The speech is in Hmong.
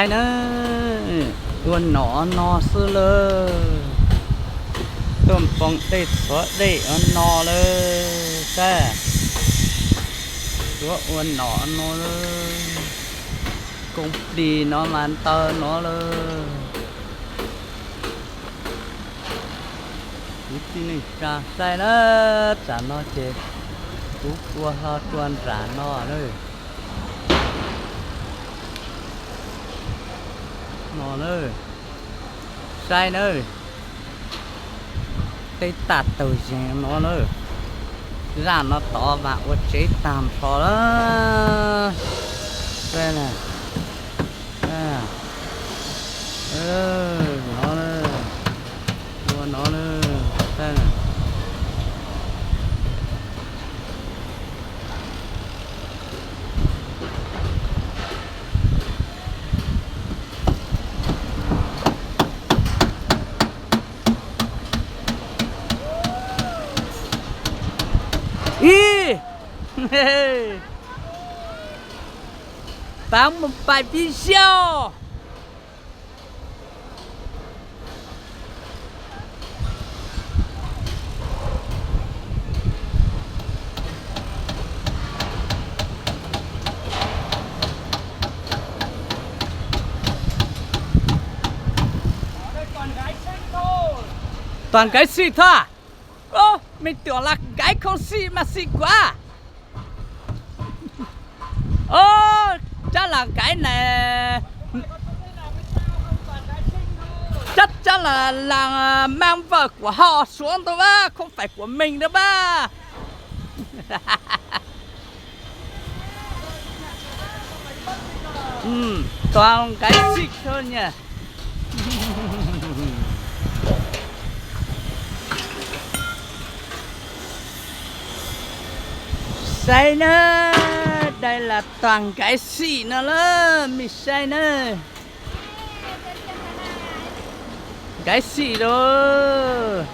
Na, ua nom no xwb lawm. Tuaj npoo dej txhuav dej ua no lawm saib. Txhuav ua nom no lawm. Koom plis no mas ntau no lawm. Kwv tij neej tsa saib na, tsam no ces kuv tua hlo tua nram no na. No na, saib na, tej tag tawg zeeg no na. Zaj no tod mas ua tsev tag nrho lawm. Saib na, no na, ua no na, saib na. Ib, pab mus pais pib xyaum. Toàn cái xịt thôi. Ô, mình tưởng là cái không xịt mà xịt quá. Ô, chắc là cái này, chắc chắn là, là mang vợ của họ xuống thôi bác, không phải của mình đâu bác. Ừ, toàn cái xịt thôi nhỉ. Saib na, đây là toàn cái xịt no lawm, mej saib na. Cái xịt rồi.